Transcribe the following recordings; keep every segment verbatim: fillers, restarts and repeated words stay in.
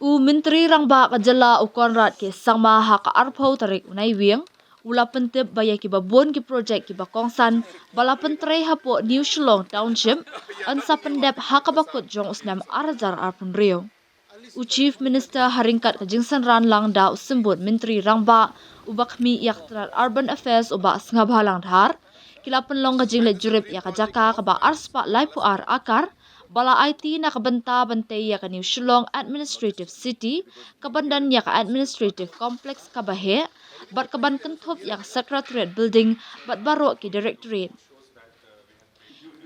U Myntri Rangbah ka jylla u Conrad K Sangma ha ka arphew tarik u Naiwieng u la pyntip ba ïa kiba bun ki projek kiba kongsan ba la pyntrei hapoh New Shillong Township yn sa pyndep ha kaba kut jong u snem ar hajar arphew hynriew. U Chief Minister ha ryngkat ka jingsynran lang da u Symbud Myntri Rangbah u ba khmih ïa ka tnat Urban Affairs u Bah Sngewbhalang Dhar ki la pynlong ka jingleit jurip ïa ka jaka kaba arspah laiphew ar akar ba la aiti na ka bynta ban tei ïa ka New Shillong Administrative City, kaban don ïa ka Administrative Complex kaba heh bad kaban kynthup ïa ka Secretariat Building bad baroh ki Directorate.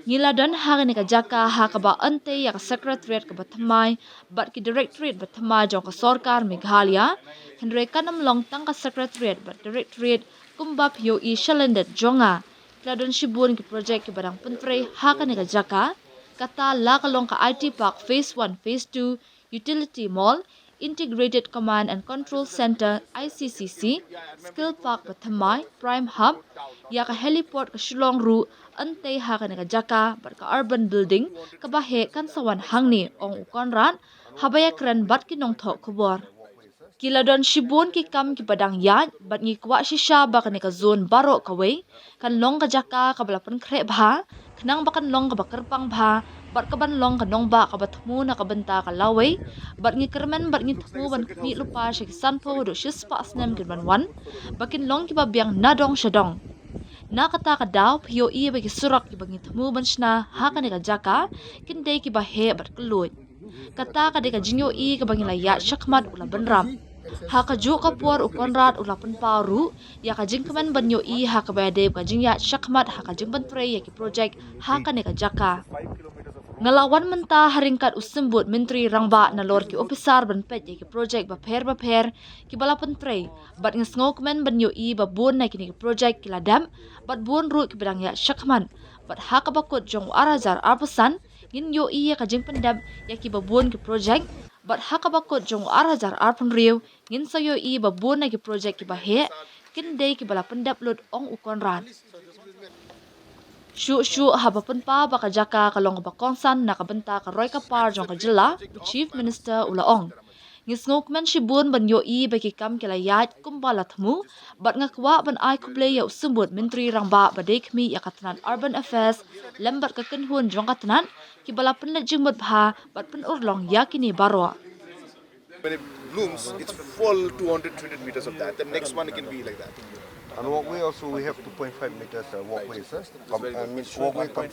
Ngi la don ha kane ka jaka ha kaba yn tei ïa ka Secretariat kaba thymmai bad ki Directorate ba thymmai jong ka sorkar Meghalaya, hynrei kan ym long tang ka Secretariat bad Directorate kumba phi ïohi sha lyndet jong nga. Ki la don shibun ki projek kiba dang pyntrei ha kane ka jaka, kata la ka long ka I T Park Phase one, Phase two, Utility Mall, Integrated Command and Control Centre, I C C C, Skill Park ba thymmai, Prime Hub, ïa ka heliport ka Shillong ruh yn tei ha kane ka jaka bad ka Urban Building kaba heh kan sa wan hangne, ong u Conrad haba ïakren bad ki nongthoh khubor. Ki la don shibun ki kam kiba dang ïaid bad ngi kwah shisha ba kane ka zone baroh kawei kan long ka jaka kaba la pynkhreh bha, khnang ba kan long kaba kyrpang bha bad kaban long ka nongbah kaba thmu na ka bynta ka lawei. Bad ngi kyrmen bad ngi thmu ban khmih lypa sha ki sanphew haduh shispah snem kin ban wan ba kin long kiba biang na dong sha dong. Na kata ka daw phi ïohi ba ki surok kiba ngi thmu ban shna ha kane ka jaka kin dei kiba heh bad kylluid. Kata ka dei ka jingïohi kaba ngi la ïaid shakhmat, u la bynrap. Ha kajuh ka por u Conrad u la pynpaw ruh ïa ka jingkmen ban ïohi ha kaba ïadei bad ka jingïaid shakhmat ha ka jingpyntrei ïa ki projek ha kane ka jaka. Nga la wan mynta ha ryngkat u Symbud Myntri Rangbah nalor ki ophisar ban peit ïa ki projek bapher bapher kiba la pyntrei, bad nga sngewkmen ban ïohi ba bun na kine ki projek ki la dep bad bun ruh kiba dang ïaid shakhmat. Bad ha kaba kut jong u ar hajar arphew san ngin ïohi ïa ka jingpyndep ïa kiba bun ki projek, bad ha kaba kut jong u ar hajar arphew hynriew ngin sa ïohi ba bun na ki projek kiba heh kin dei kiba la pyndep lut, ong u Conrad. Shuh shuh haba pynpaw ba ka jaka ka long kaba kongsan na ka bynta ka roi ka par jong ka jylla, u Chief Minister u la ong, ngi sngewkmen shibun ban ïohi ba ki kam ki la ïaid kumba la thmu, bad nga kwah ban ai khublei ïa u Symbud Myntri Rangbah ba dei khmih ïa ka tnat Urban Affairs lem bad ka kynhun jong ka tnat kiba la pynleit jingmut bha bad pynurlong ïa kine baroh. When it blooms, it's full two hundred, three hundred meters of that. The next one can be like that. And walkway also we have two point five meters uh, walkway, sir. Com- uh, means walkway com-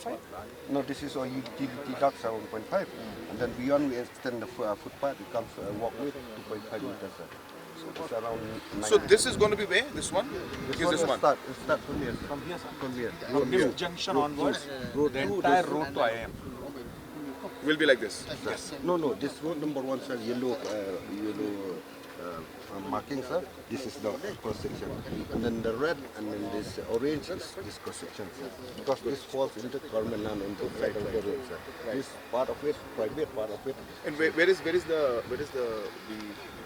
No, this is a utility ducts are one point five. And then beyond we extend the fo- uh, footpath, it comes uh, walkway two point five meters, sir. So it's around nine. So this is going to be where? This one? This Is one this will one? Start, it start from here, sir. From here, sir. From here. This junction onwards, Road the two, entire this- road to I M. Will be like this. Yes. No, no, this road number one, sir, yellow, uh, yellow uh, uh, marking, sir. This is the cross section. And then the red and then this orange is this cross section, sir. Because this falls into government land on both sides of the road, sir. This part of it, private part of it. And where, where is where is the where is the the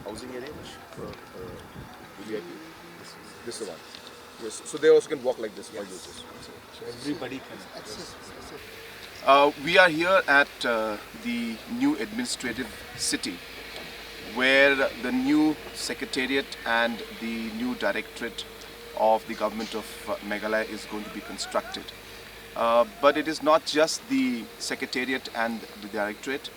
housing area? Which uh, uh, the V I P? This is the one. Yes. So they also can walk like this while users. So everybody can. Uh, we are here at uh, the new administrative city where the new secretariat and the new directorate of the government of uh, Meghalaya is going to be constructed. Uh, but it is not just the secretariat and the directorate.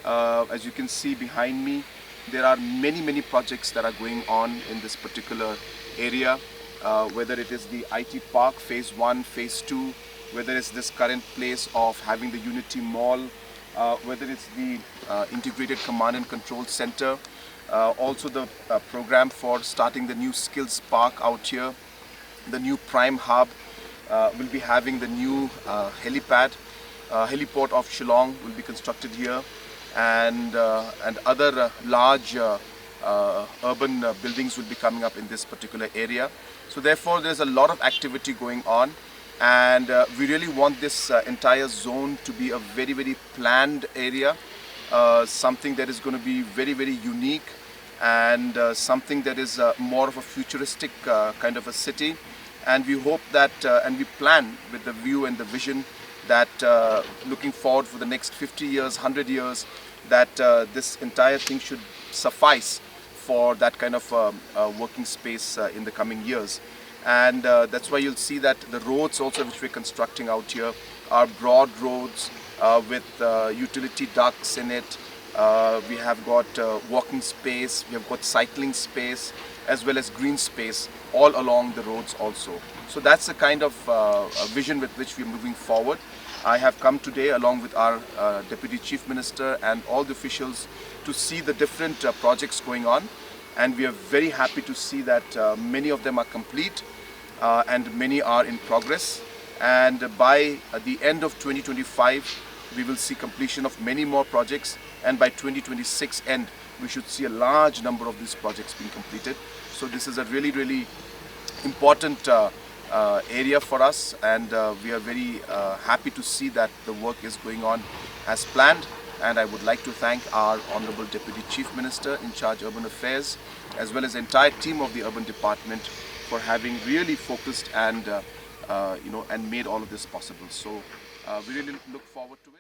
Uh, as you can see behind me, there are many, many projects that are going on in this particular area, uh, whether it is the I T park phase one, phase two, whether it's this current place of having the Unity Mall, uh, whether it's the uh, integrated command and control center, uh, also the uh, program for starting the new skills park out here, the new Prime Hub, uh, will be having the new uh, helipad, uh, heliport of Shillong will be constructed here, and uh, and other uh, large uh, uh, urban uh, buildings will be coming up in this particular area. So therefore, there's a lot of activity going on, and uh, we really want this uh, entire zone to be a very, very planned area, uh, something that is going to be very, very unique and uh, something that is uh, more of a futuristic uh, kind of a city. And we hope that, uh, and we plan with the view and the vision that uh, looking forward for the next fifty years, hundred years, that uh, this entire thing should suffice for that kind of um, uh, working space uh, in the coming years. And uh, that's why you'll see that the roads also which we're constructing out here are broad roads uh, with uh, utility ducts in it. Uh, we have got uh, walking space, we have got cycling space, as well as green space all along the roads also. So that's the kind of uh, uh, vision with which we're moving forward. I have come today along with our uh, Deputy Chief Minister and all the officials to see the different uh, projects going on, and we are very happy to see that uh, many of them are complete uh, and many are in progress. And by uh, the end of twenty twenty-five, we will see completion of many more projects, and by twenty twenty-six end, we should see a large number of these projects being completed. So this is a really, really important uh, uh, area for us, and uh, we are very uh, happy to see that the work is going on as planned. And I would like to thank our Honorable Deputy Chief Minister in charge Urban Affairs, as well as the entire team of the Urban Department, for having really focused and uh, uh, you know and made all of this possible. So uh, we really look forward to it.